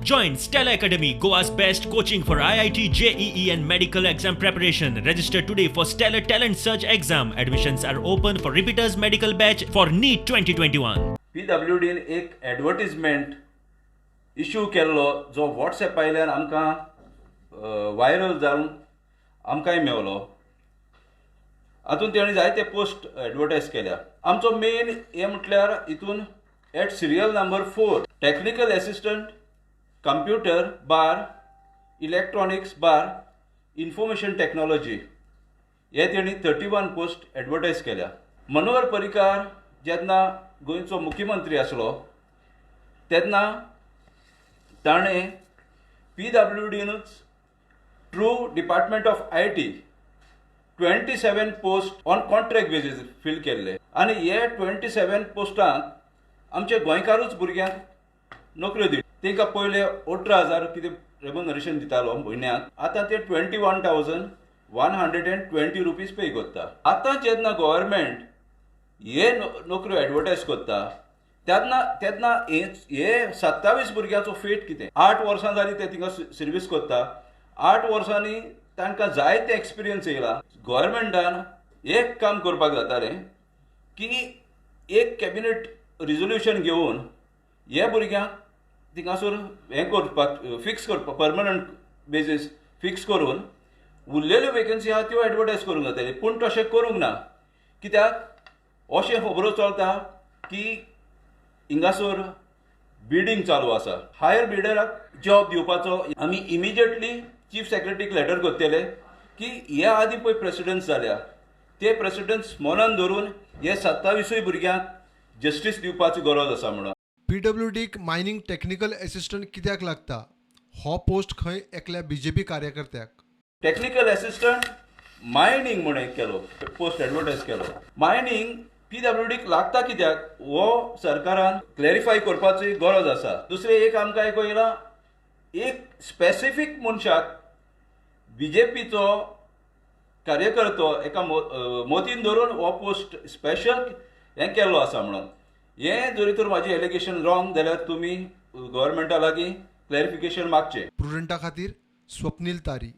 Join Stellar Academy, Goa's best coaching for IIT, JEE, and medical exam preparation. Register today for Stellar Talent Search exam. Admissions are open for repeaters medical batch for NEET 2021. P W dean एक advertisement issue केल्लो जो WhatsApp वयल्यान आमकां viral जावन आमकांय मेवलो. हातूंत तेणी जायते पोस्ट एडवर्टायज केल्या. आमचो मेन हे म्हटल्यार हितून at serial number 4 technical assistant computer bar electronics bar information technology हे तेणी 31 पोस्ट एडवर्टायज केल्या. मनोहर पर्रीकार जेन्ना गोंयचो मुख्यमंत्री आसलो तेन्ना ताणें पी डब्ल्यू डीनूच through department of IT 27 post on contract basis fill केल्ले आनी हे 27 पोस्टांक आमचे गोंयकारूच भुरग्यांक नोकऱ्यो दिल्यो. तांकां पयले 18,000 कितें रेमुनरेशन दितालो म्हयन्याक, आतां ते 21,120 रुपीज पे करता. आतां जेन्ना गव्हर्मेंट हे नोकऱ्यो एडवर्टायज करता तेन्ना तेन्ना हे 27 भुरग्यांचो फेट कितें? 8 वर्सां जालीं ते थिंगा सर्वीस करता. 8 वर्सांनी तांकां जायते एक्सपिरियन्स येयला. गव्हर्मेंटान एक काम करपाक जातालें की एक कॅबिनेट रिजोल्युशन घेवन हे भुरग्यांक थिंगासर हें करपाक फिक्स करपाक परमनंट बेजीस फिक्स करून उरलेल्यो वेकन्सी आहा त्यो एडवर्टायज करूंक जाताले, पूण तशें करूंक ना. कित्याक अशें खबरो चलता की हिंगासर बिडींग चालू आसा. हायर बिडराक जॉब दिवपाचो आमी इमिजिएटली चीफ सेक्रेटरीक लेटर करतले की हे आदी पळय प्रेसिडन्स जाल्या ते प्रेसिडन्स मनान धरून हे 27 भुरग्यांक जस्टीस दिवपाची गरज आसा म्हणून. पी डब्ल्यू डीक मायनींग टॅक्निकल एसिस्टंट कित्याक लागता? हो पोस्ट खंय एकल्या बी जे पी कार्यकर्त्याक. टॅक्निकल एसिस्टंट मायनींग म्हूण एक केलो पोस्ट एडवर्टायज केलो. मायनींग पी डब्ल्यू डीक लागता कित्याक हो सरकारान क्लॅरिफाय करपाची गरज आसा. दुसरें एक आमकां एक येयलां एक स्पेसिफीक मनशाक बी जे पीचो कार्यकर्तो एका मोतीन धरून हो पोस्ट स्पेशल हें केल्लो आसा म्हणून. हें जरी तर म्हाजें एलिगेशन रॉंग जाल्यार तुमी गव्हर्मेंटा लागीं क्लॅरिफिकेशन मागचें. प्रुडंटा खातीर स्वप्नील तारी.